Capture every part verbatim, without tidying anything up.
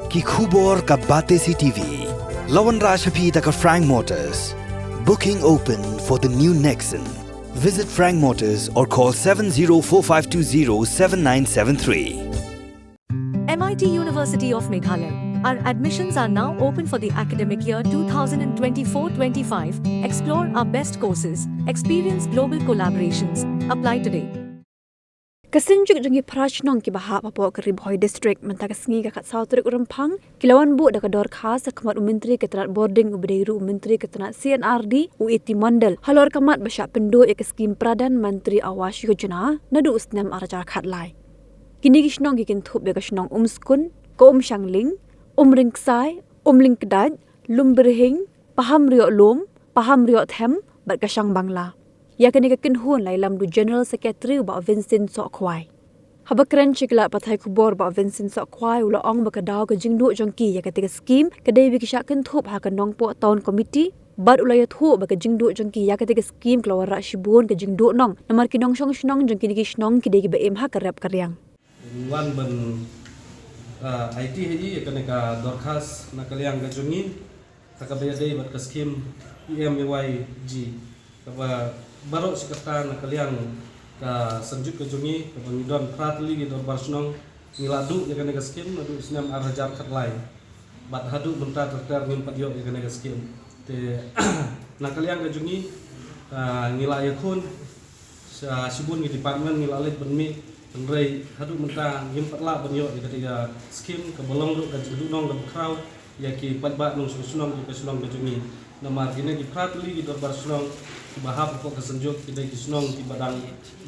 Ki khubor ka Batesi TV. La wanrah sha phi da ka Frank Motors. Booking open for the new Nexon. Visit Frank Motors or call seven zero four five two zero seven nine seven three. M I T University of Meghalaya. Our admissions are now open for the academic year twenty twenty-four twenty-five. Explore our best courses, experience global collaborations. Apply today. Ka synjuk jong ki para shnong kiba hap hapoh ka Ri Bhoi District mynta ka sngi ka khatsaw tarik u Rymphang ki la wan buh da ka dorkhas ha khmat u Myntri ka tnat Bording uba dei ruh u Myntri ka tnat C and R D u A T Mondal halor ka mat ba shah pynduh ïa ka skhim Pradhan Mantri Awas Yojana naduh u snem ar hajar khatlai. Kine ki shnong ki kynthup ïa ka shnong Umskun, ka Umshangling, Umryngksai, Umlyngkdait, Lumbrihing, Pahamriohlum, Pahamriohthem bad ka Shangbangla. Ïa kane ka kynhun la ïalam da u General Secretary u Bah Vincent Sohkhwai. Haba kren sha ki lad pathai khubor u Bah Vincent Sohkhwai u la ong ba ka daw ka jingduh jong ki ïa kata ka skhim ka dei ba ki shah kynthup ha ka Nongpoh Town Committee bad u la ïathuh ba ka jingduh jong ki ïa kata ka skhim ka la wanrah shibun ka jingduhnong namar ki nongshong shnong jong kine ki shnong ki dei kiba im ha ka rep ka riang. Ngi wan ban, ah, aiti ha i ïa kane ka dorkhas na ka liang ka jong ngi ha kaba ïadei bad ka skhim P M A Y G kaba baroh shi katta na ka liang ka synjuk ka jong ngi kaba ngi don phra tylli ki dorbar shnong ngi la duh ïa kane ka skhim naduh u snem ar hajar khatlai. Bad haduh mynta ter ter ngim pat ïoh ïa kane ka skhim. Te na ka liang ka jong ngi, ah, ngi la ïakhun sha shibun ki department ngi la leit ban mih, hynrei haduh mynta ngim pat lah ban ïoh ïa kata ka skhim kaba long ruh ka jingduhnong kaba khraw ïa ki paidbah nongshong shnong ïa ka shnong ka jong ngi. Namar kine ki phra tylli ki dorbar shnong kiba hap hapoh ka synjuk ki dei ki shnong kiba dang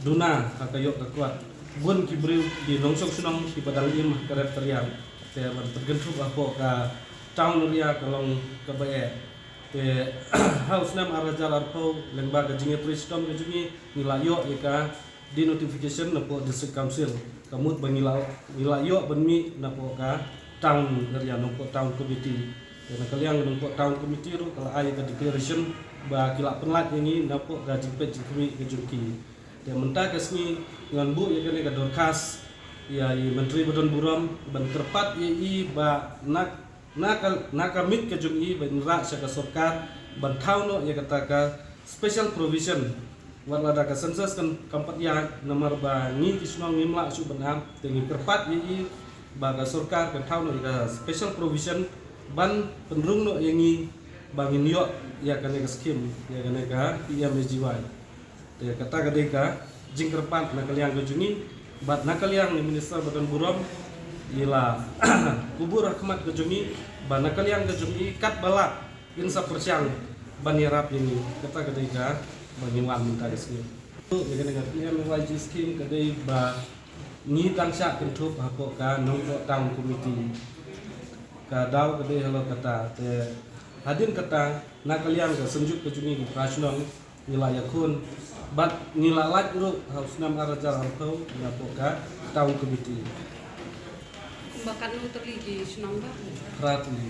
duna ha ka ïoh ka kwat. Bun ki briew ki nongshong shnong kiba dang im ha ka rep ka riang. Te ban pynkynthup hapoh ka town area ka long kaba eh. Te ha u snem ar hajar arphew lyngba ka jingïatrei shitom ka jong ngi ngi la ïoh ïa ka denotification napoh District Council. Ka mut ba ngi la, ngi la ïoh ban mih napoh ka town area, napoh town committee. Te na ka liang napoh town committee ruh ka la ai ïa ka declaration ba ki la pynlait ïa ngi napoh ka jingpeit jingkhmih ka jong ki. Te mynta ka sngi ngan buh ïa kane ka dorkhas ïa i Myntri ba don burom ban kyrpad ïa i ba na, na ka, na ka miet ka jong i ban rah sha ka sorkar ban thaw noh ïa kata ka special provision. Wat lada ka census kan kam pat ïaid namar ba ngi ki shnong ngim lah shuh ban ap, te ngi kyrpad ïa i ba ka sorkar kan thaw noh ïa ka special provision ban pynrung noh ïa ngi ba ngin ïoh ïa kane ka skhim, ïa kane ka P M A G Y. Te kata ka dei ka jingkyrpad na ka liang ka jong ngi bad na ka liang i Minister ba don burom i la kubur ha khmat ka jong ngi ba na ka liang ka jong ngi katba lah in sa pyrshang ban ïarap ïa ngi. Kata ka dei kaba ngi wan mynta ka sngi. Ïa kane ka P M A Y G scheme ka dei ba ngi dang shah kynthup hapoh ka Nongpoh Town Committee. Ka daw ka dei halor kata te hadien kata na ka liang ka synjuk ka jong ngi ki para shnong ngi la ïakhun bad ngi la lait ruh ha u snem ar hajar arphew napoh ka Town Committee. Kumba katno tylli ki shnong ba? Phra tylli.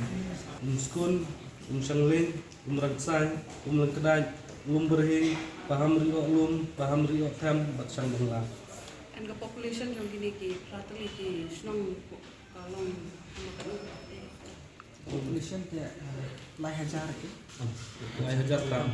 Umskun, Umshangling, Umryngksai, Umlyngkdait, Lumbrihing, Pahamriohlum, Pahamriohthem bad Shangbangla. And ka population jong kine ki phra tylli ki shnong ka long kumba katno? Population te, eh, lai hajar ki. Lai hajar tam.